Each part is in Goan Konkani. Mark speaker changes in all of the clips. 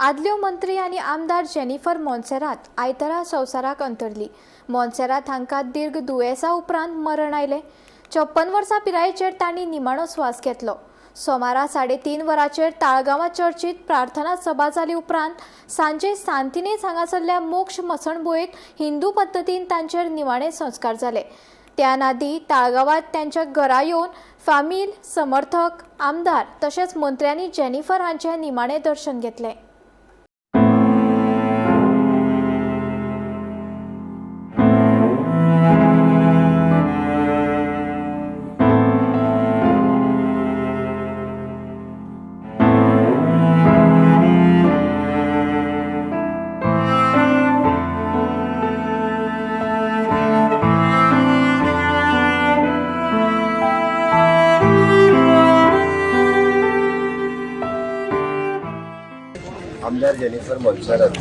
Speaker 1: आदल्यो मंत्री आनी आमदार जेनिफर मोन्सेरात आयतारा संवसाराक अंतरली. मोन्सेरात हांकां दीर्घ दुयेंसा उपरांत मरण आयलें. 56 वर्सां पिरायेचेर तांणी निमाणो स्वास घेतलो. सोमारा 3:30 वरांचेर ताळगांवां चर्चीत प्रार्थना सभा जाली उपरांत सांजे सांतिनेज हांगासरल्या मोक्ष मसणभुंयेंत हिंदू पद्दतीन तांचेर निमाणे संस्कार जाले. त्या नादी ताळगांवात त्यांच्या घरा येवन फामील, समर्थक, आमदार तशेंच मंत्र्यांनी जेनिफर हांचें निमाणें दर्शन घेतलें.
Speaker 2: आमदार Jennifer Monserrate,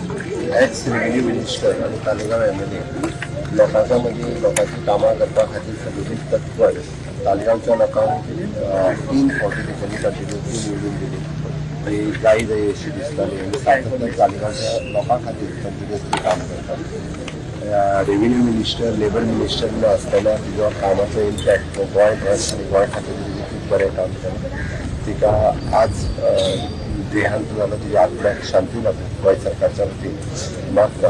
Speaker 2: x revenue minister आनी तालिगांव एमएलए, लोकांच्या मदीं लोकांची कामां करपा खातीर सगळीं तत्पर. तालिगांवच्या लोकांक तीन फावटी तेंच्यांनी कंटिन्युअसली निवडून दिली. ती जायी जायी अशी दिसताली आनी सातत्यान तालिगांवच्या लोकां खातीर कंटिन्युअसली काम करता. रेव्हेन्यू मिनिस्टर, लेबर मिनिस्टर म्हणून आसतना तिजो कामाचो इम्पॅक्ट हो गोंयभर आनी गोंय खातीर तिजें खूब बरें काम केलां. तिका आज देहांत जालो. तिच्या आत्म्याक शांती लाभूं गोंय सरकारच्या वतीन मागता.